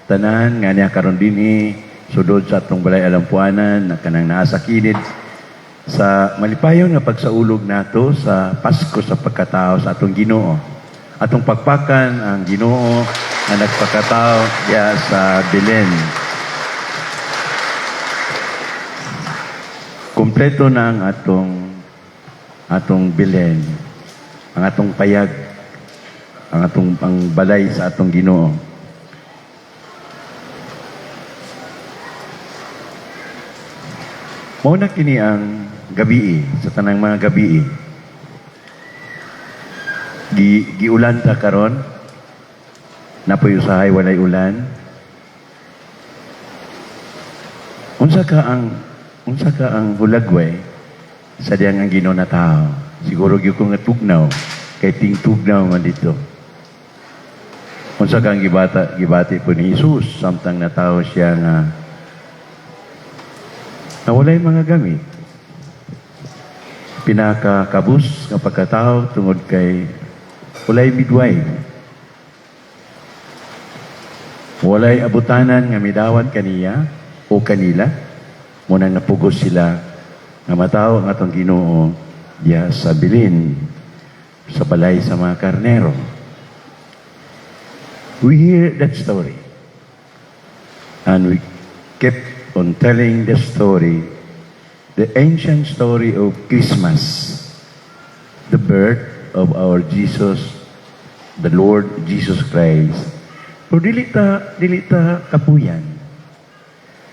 Tanan nga niya karon dinhi sudod sa atong balay alampuanan na kanang naa sa kilid sa malipayon nga pagsaulog nato sa Pasko sa pagkatao sa atong Ginoo. Atong pakpakan ang Ginoo nga nagpakatao diha sa Belen. Kompleto na ang atong Belen, ang atong payag, ang atong ang balay sa atong Ginoo. Mao na kini ang gabii sa tanang mga gabii. Giulan ta karon. Napoy usahay walay ulan. Unsa ka ang hulagway sa diyang ang Ginoo na tao? Siguro gyud ko nga tugnaw kay tingtugnaw man dito. Unsa ka ang gibati po ni Jesus samtang natawo siya nga na walay mga gamit? Pinakakabus nga pagkatao tungod kay walay midwife. Walay abutanan nga midawat kaniya o kanila. Munang napugos sila nga matawo ang atong Ginoo diya sa bilin, sa balay sa mga karnero. We hear that story. And we kept on telling the story, the ancient story of Christmas, the birth of our Jesus, the Lord Jesus Christ. Pero dili ta kapuyan.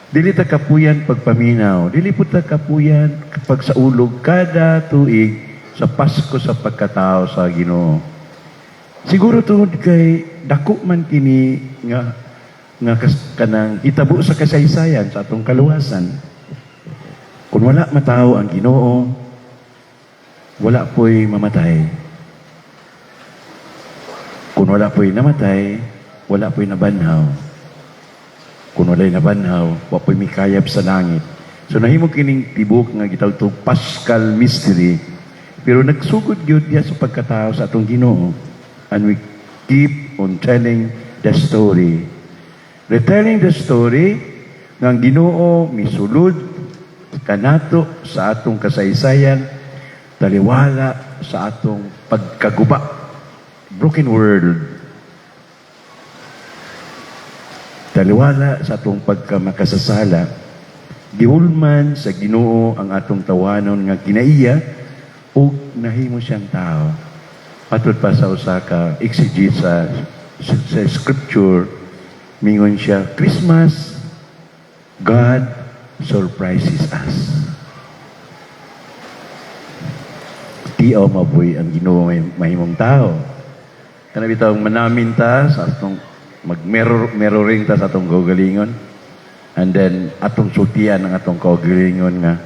Dili ta kapuyan pagpaminaw, dili pud ta kapuyan pagsaulog kada tuig sa Pasko sa pagkatao sa Ginoo. Siguro tungod kay dako man kini nga kanang hitabo sa kasaysayan sa atong kaluwasan. Kung wala matawo ang Ginoo, wala po'y mamatay. Kung wala po'y namatay, wala po'y nabanhaw. Kung wala'y nabanhaw, wa po'y mikayab sa langit. So nahimo kining tibok nga gitawag Paschal Mystery. Pero nagsugod gyud diya sa pagkatao sa atong Ginoo. And we keep on telling the story. Retelling the story nga ang Ginoo misulod kanato sa atong kasaysayan, taliwala sa atong pagkaguba, broken world. Taliwala sa atong pagkamakasasala, gihulman sa Ginoo ang atong tawanon nga kinaiya ug nahimo siyang tao. Matud pa sa usa ka exegete sa scripture, mingon siya, "Christmas, God surprises us." Tiaw mabuhi ang Ginoo mahimong tao. Kana bitaw manamin ta sa atong mag-mirror, mirroring ta sa atong kaugalingon. And then atong sultian ang atong kaugalingon nga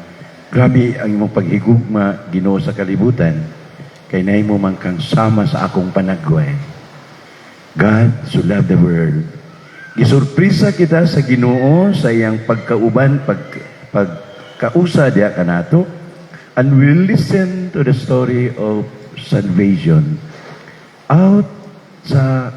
grabe ang imong paghigugma, Ginoo, sa kalibutan kay nahimo man kang sama sa akong panagway. God so loved the world. Gisurpresa kita sa Ginoo sa iyang pagkauban, pagkausa diya kanato, and we listen to the story of salvation. Out sa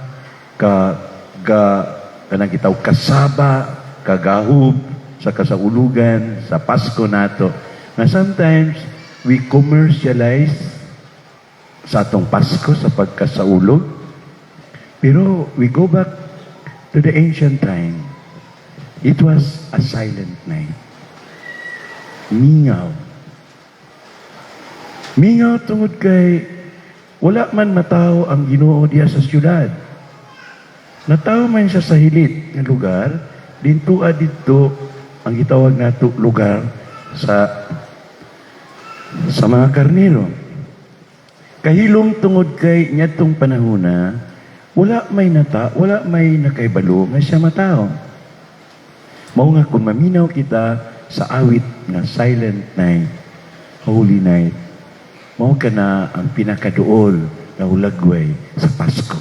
ka, ga kanang gitawag kasaba, kagahub sa kasaulugan sa Pasko nato. Na sometimes we commercialize sa atong Pasko sa pagkasaulog. Pero we go back to the ancient time. It was a silent night. Mingaw. Mingaw tungod kay wala man matawo ang Ginoo diya sa syudad. Natawo man siya sa hilit nga lugar, dintua didto ang gitawag nato lugar sa mga karnero. Kahilom tungod kay niadtong panahona, wala may nakaibalo nga siya matawo. Mao nga kung maminaw kita sa awit nga "Silent Night, Holy Night", mao kana ang pinakaduol na hulagway sa Pasko.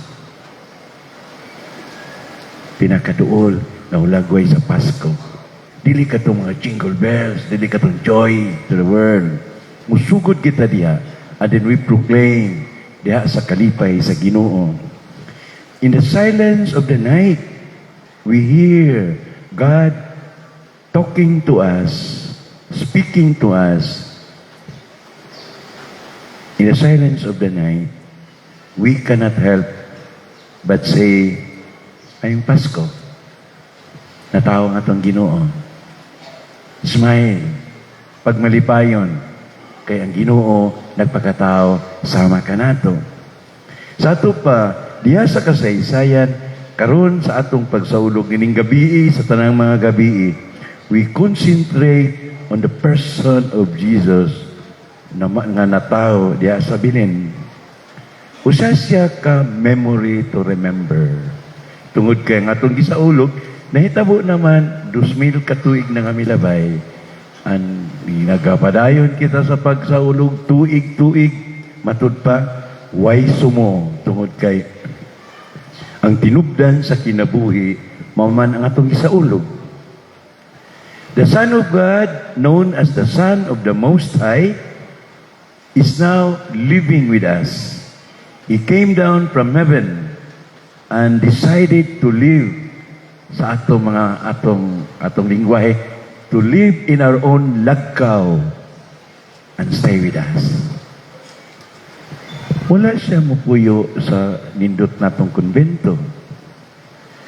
Pinakaduol na hulagway sa Pasko. Dili katong mga jingle bells, dili katong joy to the world. Musugod kita diha, and then we proclaim diha sa kalipay sa Ginoo. In the silence of the night, We hear God talking to us, speaking to us in the silence of the night. We cannot help but say, "Maayong Pasko. Natawo ang atong Ginoo." Smile. Pagmalipayon. Kay ang Ginoo nagpakatao sama kanato. Sa ato pa, diha sa kasaysayan, karon sa atong pagsaulog ining gabii sa tanang mga gabii, we concentrate on the person of Jesus na nga natawo diha sa Belen. Usa siya ka memory to remember. Tungod kay ang atong gisaulog, nahitabo naman 2,000 ka tuig na nga milabay. And nagapadayon kita sa pagsaulog tuig-tuig, matud pa, way sumo, tungod kay ang tinubdan sa kinabuhi mao man ang atong gisaulog. The Son of God, known as the Son of the Most High, is now living with us. He came down from heaven and decided to live sa atong mga atong lingwahe, to live in our own lagkaw and stay with us. Wala siya mupuyo sa nindot natong konbento.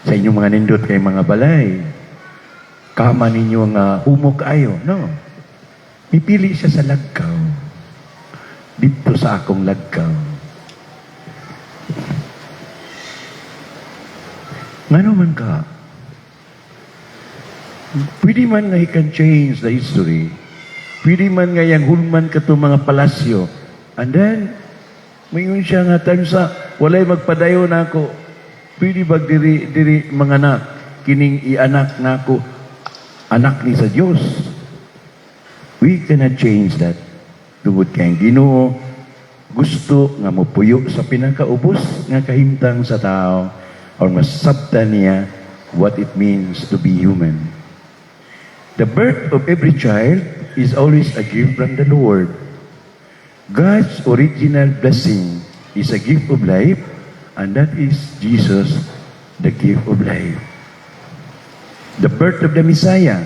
Sa inyong mga nindot kay mga balay. Kama ninyo nga humok ayo. No. Mipili siya sa lagkaw. Dito sa akong lagkaw. Ngano man ka? Pwede man nga he can change the history. Pwede man nga yang hulman ka mga palasyo. And then, mayon siya nga time sa walay magpadayon nako. Pwede ba diri diri mga anak kining ianak nako, anak ni sa Dios? We cannot change that. Tungod kay ang Ginoo gusto nga mopuyo sa pinakaubos nga kahimtang sa tao or masabtan niya what it means to be human. The birth of every child is always a gift from the Lord. God's original blessing is a gift of life, and that is Jesus, the gift of life. The birth of the Messiah.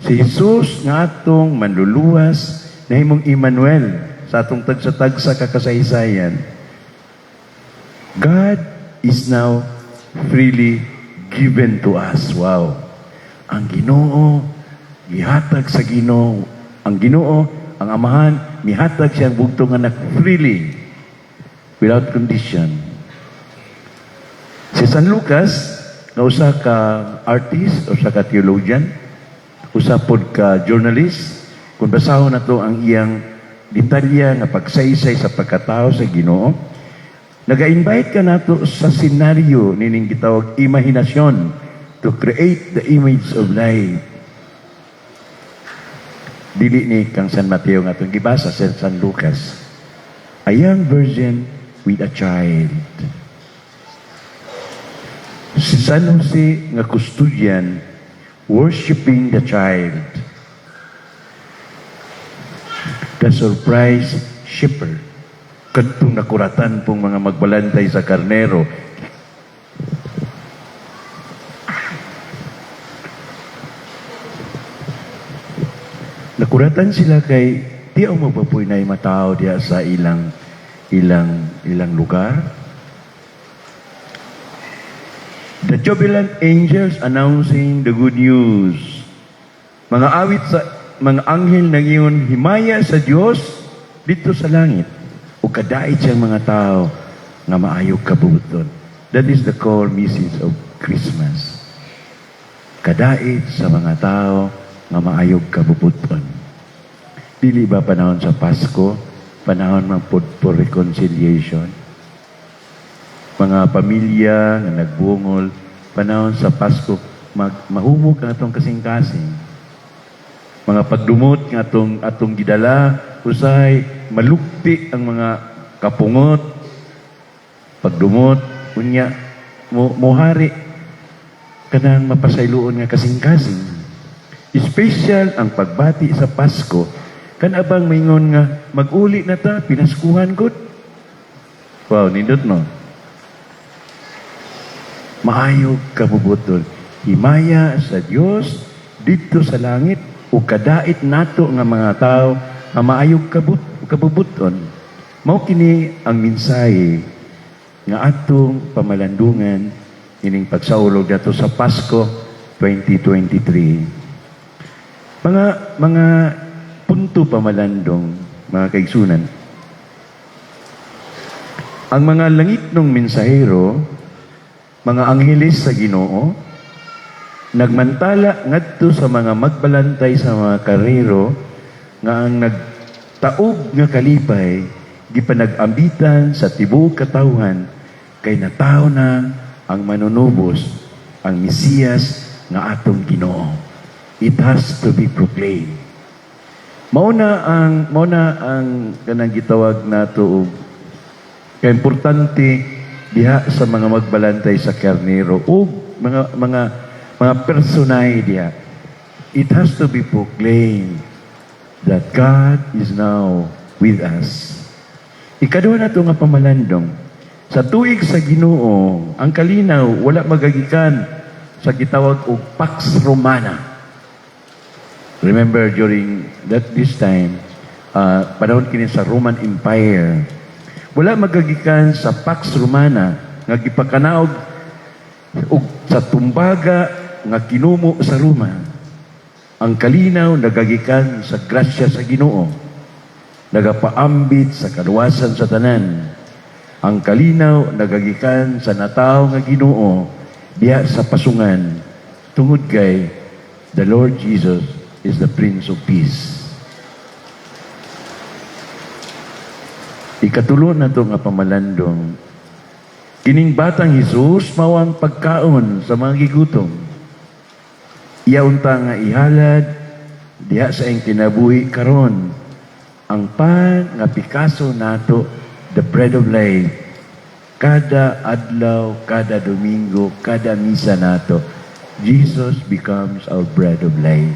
Si Jesus nga atong manluluwas, nahimong Emmanuel sa atong tagsa-tagsa ka kasaysayan. God is now freely given to us. Wow. Ang Ginoo gihatag sa Ginoo, ang Ginoo, ang Amahan mihatag siyang bugtong anak freely without condition. Si San Lucas nga usa ka artist, usa ka theologian, usa pod ka journalist, kung basahon nato ang iyang detalya nga pagsaysay sa pagkatao sa Ginoo, naga-invite ka nato sa senaryo nining gitawag imahinasyon to create the image of life. Dili ni kang San Mateo nga atong gibasa, sa San Lucas. A young virgin with a child. Si San Jose nga custodian worshiping the child. The surprise shepherd. Kadtong nakuratan pong mga magbalantay sa karnero. Nakuratan sila kay di ako magpapuy na matao diya sa ilang lugar. The jubilant angels announcing the good news. Mga awit sa mga anghel ng iyon himaya sa Dios dito sa langit. O kadait siyang mga tao nga maayo kabuton. That is the core message of Christmas. Kadait sa mga tao nga maayog kabubuton. Dili ba panahon sa Pasko, panahon man pod for reconciliation? Mga pamilya nga nagbungol, panahon sa Pasko, mahumog ang atong kasing-kasing. Mga pagdumot nga atong gidala, usahay malukti ang mga kapungot. Pagdumot, unya mo mohari kanang mapasayloon nga kasing-kasing. Special ang pagbati sa Pasko kan abang maingon nga mag-uli na ta pinaskuhan gud. Wow, nindot, no? Maayo kabubuton. Himaya sa Dios didto sa langit ug kadait nato nga mga tao nga maayog kabubuton. Mao kini ang mensahe nga atong pamalandungan ining pagsaulog nato sa Pasko 2023. Mga punto pamalandong, mga kaigsunan. Ang mga langitnong mensahero, mga angheles sa Ginoo, nagmantala ngadto sa mga magbalantay sa mga karnero nga ang nagtaob nga kalipay gipanag-ambitan sa tibuok katawhan kay natawo na ang manunubos, ang Mesiyas nga atong Ginoo. It has to be proclaimed. Mao na ang kanang gitawag nato og kaimportante diha sa mga magbalantay sa karnero o mga personahe diha. It has to be proclaimed that God is now with us. Ikaduha nato nga pamalandong, sa tuig sa Ginoo, ang kalinaw wala magagikan sa gitawag og Pax Romana. Remember, during that this time, panahon kini sa Roman Empire. Wala magagikan sa Pax Romana nga gipakanaog og sa tumbaga nga kinumo sa Roma. Ang kalinaw nagagikan sa grasya sa Ginoo. Nagapaambit sa kaluwasan sa tanan. Ang kalinaw nagagikan sa natawo nga Ginoo diha sa pasungan tungod kay the Lord Jesus is the Prince of Peace. Ikatulo nato nga pamalandong, kining batang Jesus mao ang pagkaon sa mga gigutom. Iya unta nga ihalad diha sa iyang kinabuhi karon ang pan nga pikason nato, the bread of life. Kada adlaw, kada Domingo, kada misa nato, Jesus becomes our bread of life.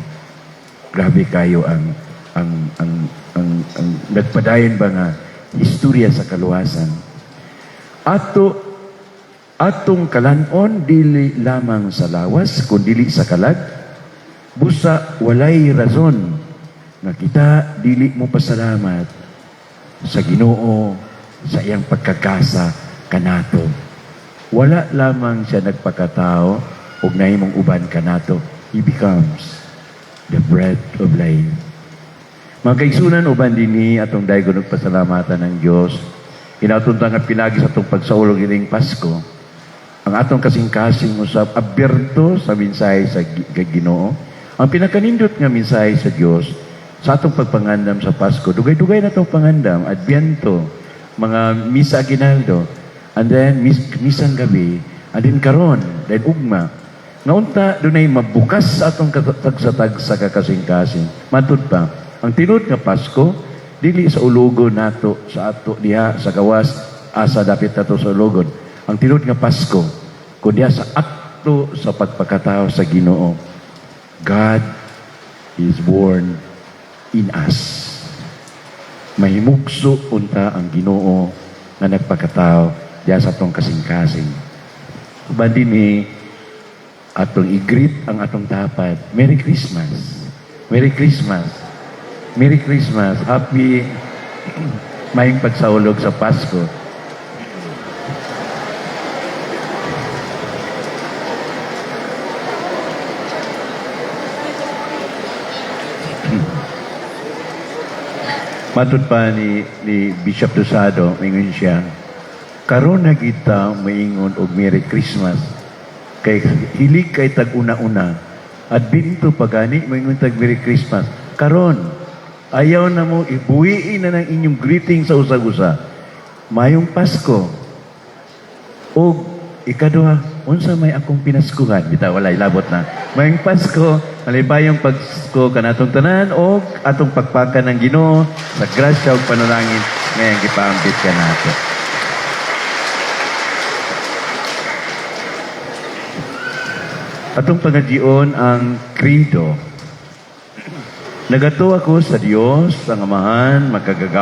Grabe kayo ang nagpadayon ba nga istorya sa kaluwasan. Atong kalanon dili lamang sa lawas kun dili sa kalag. Busa walay rason nga kita dili mo pasalamat sa Ginoo sa iyang pagkagasa kanato. Wala lamang siya nagpakatao ug nahimong uban kanato. He becomes the bread of life. Mga kaigsunan, uban dinhi atong daygon og pasalamatan ng Dios. Hinaot unta nga pinagi sa atong pagsaulog ining Pasko, ang atong kasing-kasing usab aberto sa mensahe sa Ginoo. Ang pinakanindot nga mensahe sa Dios sa atong pagpangandam sa Pasko, dugay-dugay na itong pangandam, Adbyento, mga Misa Aguinaldo, and then Misang Gabi, and then karon, then ugma. Nga unta dunay mabukas sa atong tagsa-tagsa ka kasing-kasing. Matud pa, ang tinuod nga Pasko, dili sa ulugon nato sa ato diha sa gawas asa dapit nato sa ulugon. Ang tinuod nga Pasko, kun diha sa akto sa pagpakatao sa Ginoo. God is born in us. Mahimugso unta ang Ginoo nga nagpakatao diha sa atong kasing-kasing. Uban dinhi atong i-greet ang atong tapad. Merry Christmas. Merry Christmas. Merry Christmas. Happy maayong pagsaulog sa Pasko. Matud pa ni Bishop Dosado, maingon siya, karon na kita maingon og Merry Christmas. Kay hilig kay tag una-una. Adbento pa gani maingon tag Merry Christmas. Karon, ayaw na mo ibuhiin na ng inyong greeting sa usag-usa. Mayong Pasko. Og ikaduha, unsa may akong pinaskuhan? Bitaw walay labot na. Mayong Pasko, malipayong Pasko kanatong tanan og atong pakpakan ng Ginoo sa grasya ug panalangin ngayong gipaambit kanato. Atong pangajion ang credo. Nagatuo ako sa Dios, ang Amahan, makagagahom